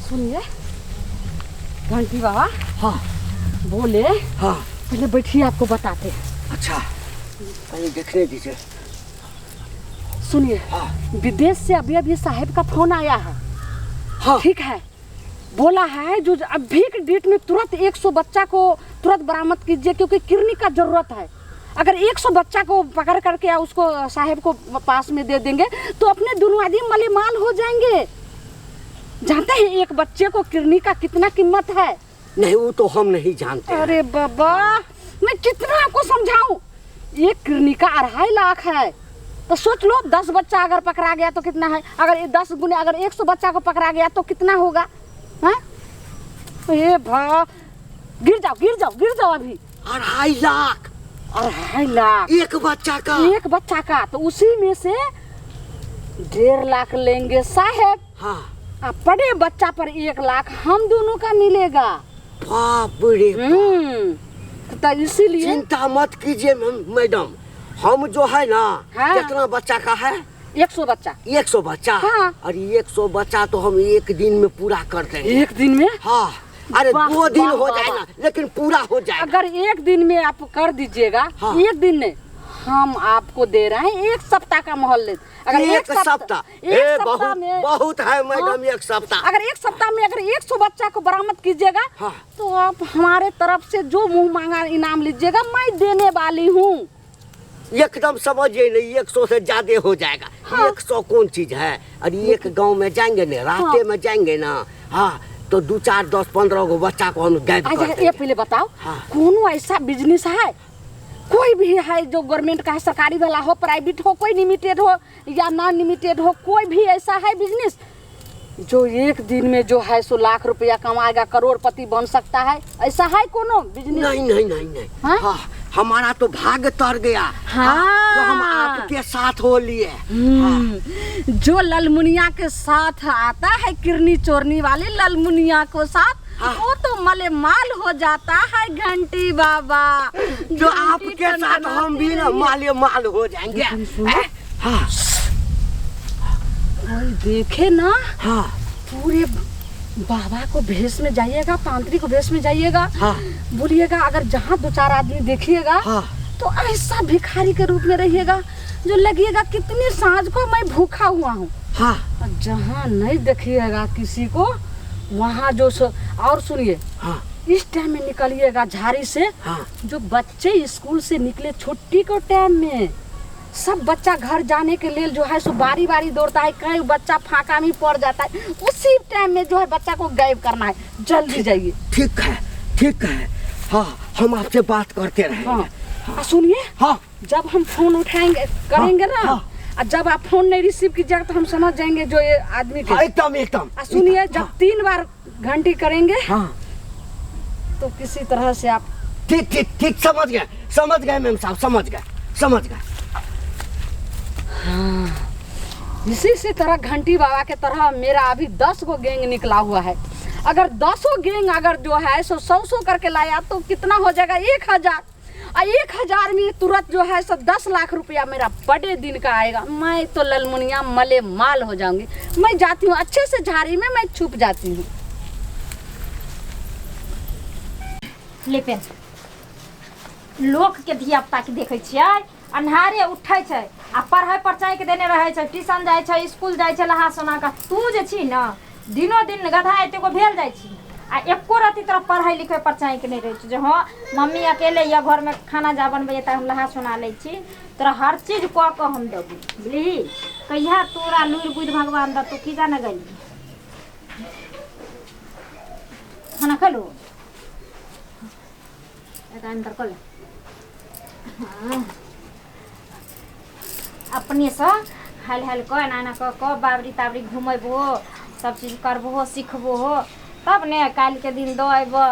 सुनिए घंटी बाबा। हाँ। बोले। हाँ। पहले बैठिए, आपको बताते हैं। अच्छा, पहले देखने दीजिए। सुनिए। हाँ। विदेश से अभी अभी साहब का फोन आया है। हाँ। ठीक है, बोला है जो अभी के डेट में तुरंत 100 बच्चा को तुरंत बरामद कीजिए, क्योंकि किडनी का जरूरत है। अगर 100 बच्चा को पकड़ करके उसको साहब को पास में दे देंगे तो अपने दोनों आदमी मालेमाल हो जाएंगे। जानते हैं एक बच्चे को किडनी का कितना कीमत है? नहीं, वो तो हम नहीं जानते हैं। अरे बाबा, मैं कितना आपको समझाऊं, एक किडनी का 2.5 लाख है, तो सोच लो 10 बच्चा अगर पकड़ा गया तो कितना है। अगर ये 10 गुने अगर 100 बच्चा को पकड़ा गया तो कितना होगा? हाँ? ए भा, गिर जाओ, गिर जाओ, गिर जाओ अभी। 2.5 लाख। 2.5 लाख एक बच्चा का। एक बच्चा का, तो उसी में से 1.5 लाख लेंगे साहेब। हाँ। आ पड़े बच्चा पर 1 लाख हम दोनों का मिलेगा। बाप रे बाप। तो इसीलिए चिंता मत कीजिए मैडम, हम जो है ना, हाँ। कितना बच्चा का है? 100 बच्चा। 100 बच्चा? हाँ। और 100 बच्चा तो हम एक दिन में पूरा कर देंगे। एक दिन में? हाँ। अरे वाह, 2 दिन वाह, हो वाह, जाएगा, वाह। लेकिन पूरा हो जाएगा। अगर एक दिन में आप कर दीजिएगा, हाँ। एक दिन में हम आपको दे रहे हैं 1 सप्ताह का मोहल्ले। अगर एक सप्ताह। एक ए, सप्ताह बहुत, में बहुत है मैडम, हाँ। 1 सप्ताह। अगर 1 सप्ताह में अगर 100 बच्चा को बरामद कीजिएगा, हाँ। तो आप हमारे तरफ से जो मुंह मांगा इनाम लीजिएगा, मैं देने वाली हूँ। एकदम समझिए नहीं, 100 से ज्यादा हो जाएगा। हाँ। 100 कौन चीज है? अरे एक गांव में जाएंगे ना, रास्ते हाँ। में जाएंगे ना, हाँ, तो 2 4 10 15 गो बच्चा को हम गायब अच्छा, कर ये देंगे। पहले बताओ, हाँ। कोनो ऐसा बिजनेस है, कोई भी है जो गवर्नमेंट का है, सरकारी वाला हो, प्राइवेट हो, कोई लिमिटेड हो या नॉन लिमिटेड हो, कोई भी ऐसा है बिजनेस जो एक दिन में जो है सो लाख रुपया कमाएगा, करोड़पति बन सकता है? ऐसा है कोनो बिजनेस? नहीं, नहीं, नहीं, नहीं। हाँ? हाँ, हमारा तो भाग तर गया। हाँ। हाँ, तो हम आपके साथ हो लिए। हाँ। जो ललमुनिया के साथ आता है, किरनी चोरनी वाले ललमुनिया को साथ, हाँ। वो तो मले माल हो जाता है घंटी बाबा। जो घंटी आपके साथ हम भी ना टनटनाती माले माल हो जाएंगे। लेकिन सुनो। हैं? हाँ। कोई देखे ना, हाँ। पूरे बाबा को भेष में जाइएगा, तांत्रिक भेष में जाइएगा, हाँ। बोलिएगा, अगर जहाँ 2-4 आदमी देखिएगा, हाँ। तो ऐसा भिखारी के रूप में रहिएगा जो लगेगा कितनी साँझ को मैं भूखा हुआ हूँ। हाँ। और जहाँ नहीं देखिएगा किसी को, वहाँ जो और सुनिए, हाँ। इस टाइम में निकलिएगा झाड़ी से, हाँ। जो बच्चे स्कूल से निकले छुट्टी के टाइम में, सब बच्चा घर जाने के लिए जो है सो बारी बारी दौड़ता है, कहीं बच्चा फांका में पड़ जाता है, उसी टाइम में जो है बच्चा को गायब करना है। जल्दी जाइए। ठीक है, ठीक है। हाँ, हम आपसे बात करते रहेंगे। हाँ। और सुनिए, हाँ। जब हम फोन उठाएंगे करेंगे ना, हाँ। और जब आप फोन नहीं रिसीव कीजिएगा तो हम समझ जाएंगे जो ये आदमी के। हाँ, एकदम, एकदम। और सुनिए, जब हाँ। 3 बार घंटी करेंगे, हाँ। तो किसी तरह से आप ठीक, ठीक, ठीक, समझ गए, समझ गए मैम साहब, समझ गए, समझ गए। हाँ, इसी से तरह घंटी बाबा के तरह मेरा अभी 10 गो गैंग निकला हुआ है। अगर 10 गैंग अगर जो है सो 100 करके लाया तो कितना हो जाएगा? 1000। और 1000 में तुरंत जो है सो 10 लाख रुपया मेरा बड़े दिन का आएगा। मैं तो ललमुनिया मले माल हो जाऊंगी। मैं जाती हूँ अच्छे से झाड़ी में, मैं छुप जाती हूँ। ले पेन। लोक के धिया पुता के देखै छियै, अन्हारे उठै छै आ पढ़ै पर चाँकि देने रहै छै, ट्यूशन जाइ छै, स्कूल जाइ छै, नहा सोना कऽ। तू जे छी न, दिनो दिन गधा एतेको भेल जाइ छी आ एको रत्ती तोरा पढ़ै लिखै पर चाँकि नहि रहै छौ जे हँ मम्मी अकेले यऽ घरमे खाना जा बनबैया तऽ हम नहा सोना लै छी। तोरा हर चीज कऽ कऽ हम देबौ, बुझलिही? कहिया तोरा लुरि बुद्धि भगवान दतौ की जाने गेली। खाना खेलू? एक अंदर कऽ ले। हाँ। अपनेसँ हाल हाल कऽ एना एना कऽ कऽ बाबरी ताबरी घुमेबहो, सब चीज करबहो, सिखबहो, तब ने काल्हिके दिन दऽ अयबऽ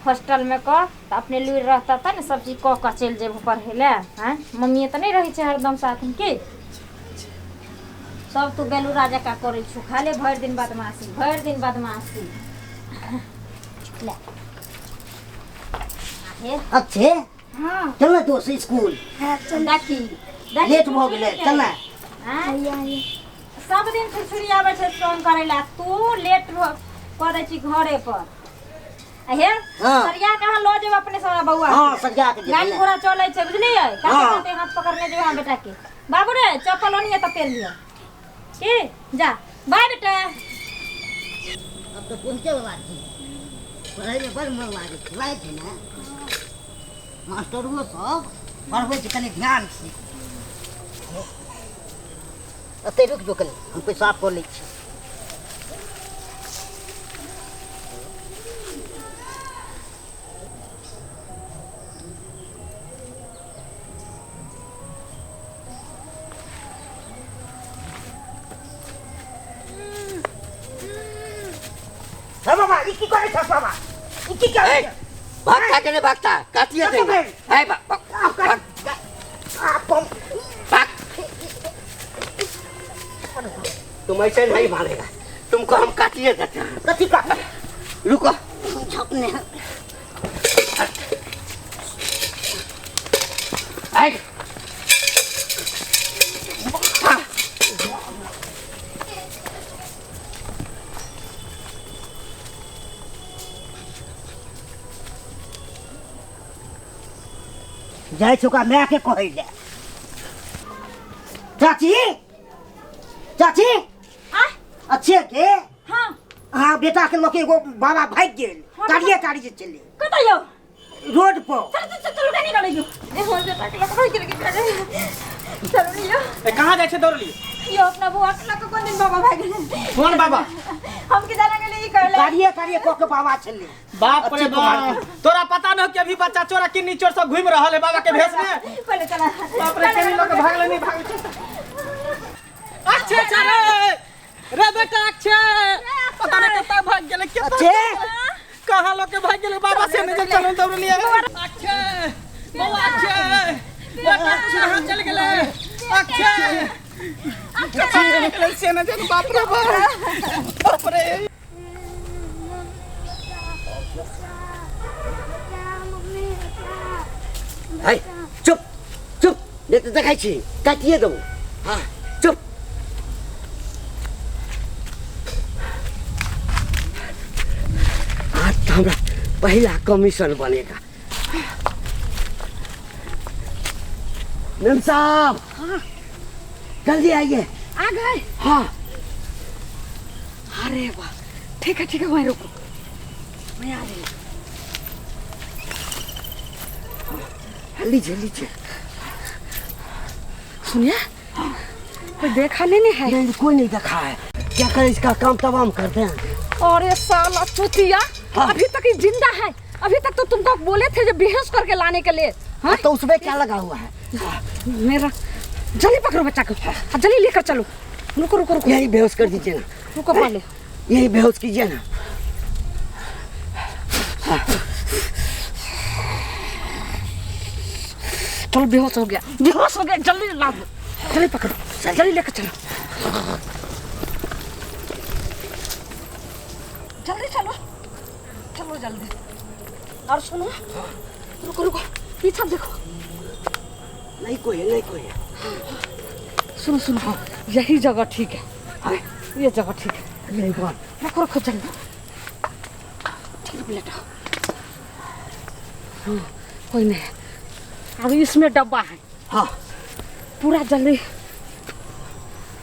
हॉस्टलमे कऽ, तऽ अपने लुरि रहतऽ तब ने सब चीज कऽ कऽ चलि जेबहो पढ़ै लए। आँय, मम्मीए तऽ नहि रहै छै हरदम साथमे की? सब तू बेलूरा जकाँ करै छौ, खाली भरि दिन बदमाशी, भरि दिन बदमाशी। ले। हे। अच्छे? हाँ। चल ना दोस्त स्कूल। हाँ, चल। देखी, देखी, लेट भऽ गेलै, चल ना। आँय? सब दिन छुरछुरी आबै छै फोन करै लए, तू लेट कऽ दै छी घरे पर। आ हे हाँ। सरिया के अहाँ लऽ जेब अपने सब बौआ। हाँ, सरिया के जेबै गाड़ी ने। घोड़ा चलै छै बुझलियै? काते हाँ। काते हाथ पकड़ने जेबै अहाँ बेटा के। बाबू रे चप्पल ओनिये तऽ पेर लिअ। की जा बाय बेटा। अब तो पहुँचे वाला छी, पढ़ैमे बड़ मन लागै छै, लागै छै ने? मास्टरो सब पढ़बै छै कनि ध्यान से। एतै रुकि जो कनि, हम पेशाब कऽ लै छी। हे बाबा, ई की करै छह बाबा? ई की करै छह? भागता के नहीं भागता, काटिए देंगे। है भाग भाग भाग, तुम ऐसे नहीं मानेगा, तुमको हम काटिए देते हैं। कथी काट? रुको। झपने। आइ। जाइ छी ओकरा मायके कहै लए। चाची, चाची। आ अच्छे के हाँ। अहाँ बेटा के लऽ के एगो बाबा भागि गेल। हाँ। गाड़िए गाड़ी जे चले कतऽ यौ? रोड पर। चल चल चल, कनी कनी यौ। ए हो बेटा के लऽ के भागि गेल की करे? चलू ने यौ। ए, कहाँ जाइ छै दौड़ली? यौ अपना बौआ के लऽ के कोन दिन बाबा भागि गेल? कोन बाबा? हम के जाना गेलै ई कहले। गाड़िए गाड़िए कऽ के बाबा छलै। बाप रे अच्छे बाप, तोरा पता न हो कि अभी बच्चा चोरा किन्नी चोर सब घूम रहल है बाबा के भेष में? पहिले चला। बाप रे, केनी लऽ के भागले नहीं भागले। अच्छे अच्छा रे रे बेटा, अच्छे पता नहीं कतऽ भाग गेलै, कतऽ अच्छे? कहाँ लऽ के भाग गेलै बाबा से नहीं चलल दौड़लियै। अच्छे बौआ, अच्छे बेटा, अच्छे कहाँ चल गेलै? अच्छे कहाँ चल गेलै से नहीं जान। बाप रे बाप, बाप रे। है चुप चुप, नहीं तो देखै छी काटिए देबौ। हाँ चुप। आज तऽ हमरा पहिला कमीशन बनेगा। मेम साहब। हाँ। जल्दी आइए। आ गए? हाँ। अरे वाह, ठीक है ठीक है, वहीं रुको, मैं आ रही हूँ। लीजिए लीजिए। सुनिए, कोई देखा नहीं, नहीं है? नहीं, कोई नहीं देखा है। क्या करें, इसका काम तमाम करते हैं। अरे साला चूतिया। हाँ। अभी तक ये जिंदा है। अभी तक तो तुमको बोले थे जो बेहोश करके लाने के लिए। हाँ? तो उसमें क्या लगा हुआ है? मेरा जल्दी पकड़ो बच्चा को। हाँ, जल्दी लेकर चलो। रुको रुको रुको। यही बेहोश कर दीजिए ना। रुको पहले। यही बेहोश कीजिए ना। चलो बेहोश हो गया, बेहोश हो गया, जल्दी ला दो, जल्दी पकड़ो, जल्दी लेकर चलो, जल्दी चलो, चलो जल्दी। और सुनो, रुको रुको, पीछा देखो। नहीं कोई है, नहीं कोई है। सुनो सुनो, यही जगह ठीक है। हाँ? ये जगह ठीक है। नहीं कौन? रखो रखो जल्दी, ठीक लेटा। हाँ, कोई नहीं। अब इसमें डब्बा है। हाँ। पूरा जल्दी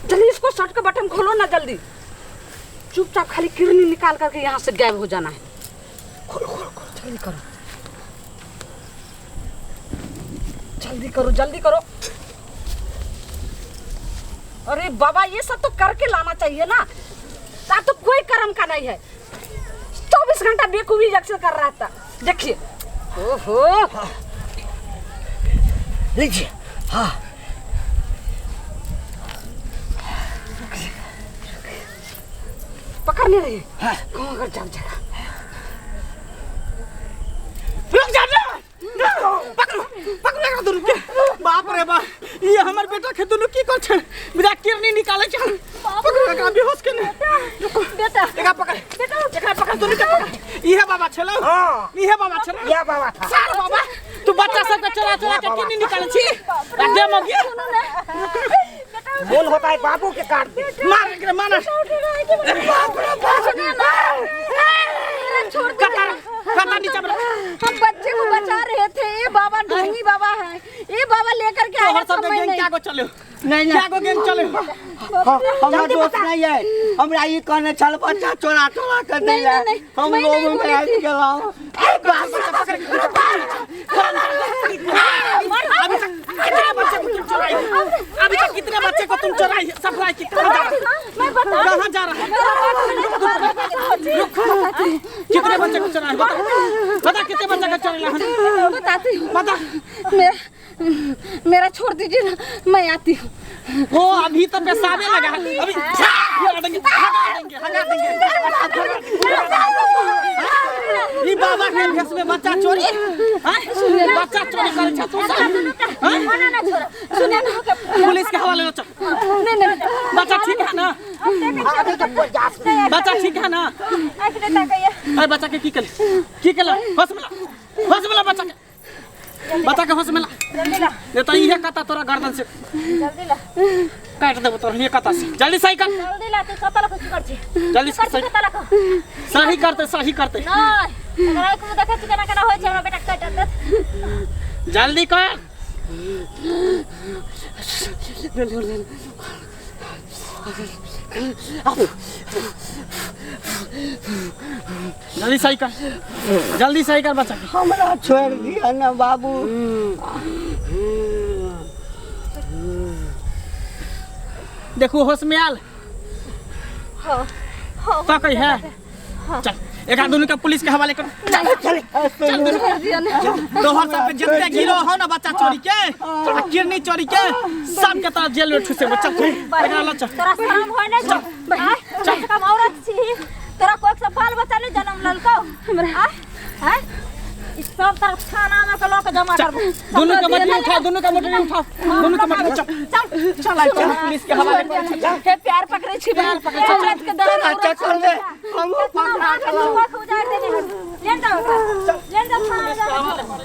जल्दी इसको शर्ट का बटन खोलो ना जल्दी। चुपचाप खाली किरनी निकाल करके यहाँ से गायब हो जाना है। खोलो खोलो खोलो, जल्दी करो, जल्दी करो, जल्दी करो। अरे बाबा, ये सब तो करके लाना चाहिए ना। ता तो कोई कर्म का नहीं है। 24 घंटा बेवकूफी जैसे कर रहा था। देखिए, ओहो। लीजिए। हाँ। पकड़ नहीं रही। हाँ। कौन अगर जाम जाएगा। रुक जा ना, पकड़ो पकड़ो एकरा दुनू के। बाप रे बाप, ये हमर बेटा के दुनू की कर छै? बिना किरनी निकाले छै। पकड़ो एकरा, बेहोश के ने। बेटा। एकरा पकड़, बेटा। एकरा पकड़, दुनू के पकड़। इहे बाबा छलौ। हाँ। इहे बाबा छलौ। इएह बाबा था। सार बाबा, तू बच्चा सब के चोरा चोरा के किरनी निकाले छी। आ दे मगी। मोन होता है बाबू के काट दे। मार एकरा, मार। बाप रे बाप। क्या गो चले नहीं क्या गो गैंग चले हमरा दोस्त नहीं है हमरा ई कहने छल बच्चा चोरा चोरा कर नहीं, दैला नहीं, हम मैं नहीं लोग में बोली आबि थी। गेलहुँ अरे बाप रे, अभी तक कितने बच्चे को तुम चुराई अभी तक कितने बच्चे को तुम चुराई सप्लाई की कहाँ जा रहा है मैं बता कहाँ जा रहा है कितने बच्चे को चुराई बता बता कितने बच्चे को चुराई बताती हूँ बता मेरा मेरा छोड़ दीजिए ना मैं आती हूँ वो अभी तो पेशाबे लगा है अभी हगा देंगे हगा देंगे हगा देंगे ई बाबा के भेष में बच्चा चोरी हैं? बच्चा चोरी करे छ तू सब हैं? ना ना छोड़ सुनिए ना पुलिस के हवाले चल नहीं नहीं बच्चा ठीक है ना बच्चा ठीक है ना आँख नहीं ताकैया अरे बच्चा के की केले की केले होश में ला होश में ला बच्चा के बच्चा के होश में ला जल्दी ला नहीं तो इहे कता तोरा गर्दन से जल्दी ला काट देबो तोरा ये कता से जल्दी सही कर जल्दी ला तू कतल कुछ कर छी जल्दी कर छी सही कतल को सही करते सही करते नहीं अगर आँख में देखै छी केना केना होइ छै हमरा बेटा के काटि देत जल्दी कर जल्दी सही कर जल्दी सही कर बच्चा के हमरा छोड़ दिया ना बाबू देखू होश में आयल हाँ हाँ तकै है चल एक दुनू के पुलिस के हवाले कर चल चल चल दुनू छोड़ दिया ना तोहर सब के जितने गिरोह हो ना बच्चा चोरी के आ किरनी चोरी के सब के तोरा जेल में ठुसेबो चल एकरा ल चल तोरा शरम होय नै छौ आँय? कम से कम औरत छी तोरा कोख से बाल बच्चा नहीं जन्म लेलकौ आँय? आँय? ई सब तरफ थाना में के लऽ के जमा करबो दुनू के मटरी उठाओ दुनू के मटरी उठाओ दुनू के मटरी चल चल चल चल पुलिस के हवाले कर हे प्यार पकड़े छी प्यार पकड़े छी के दर्द अच्छा छोड़ दे हम केतना मार के कोख उजाड़ि देने हन। ले जाओ एकरा। ले जाओ थाना में जमा।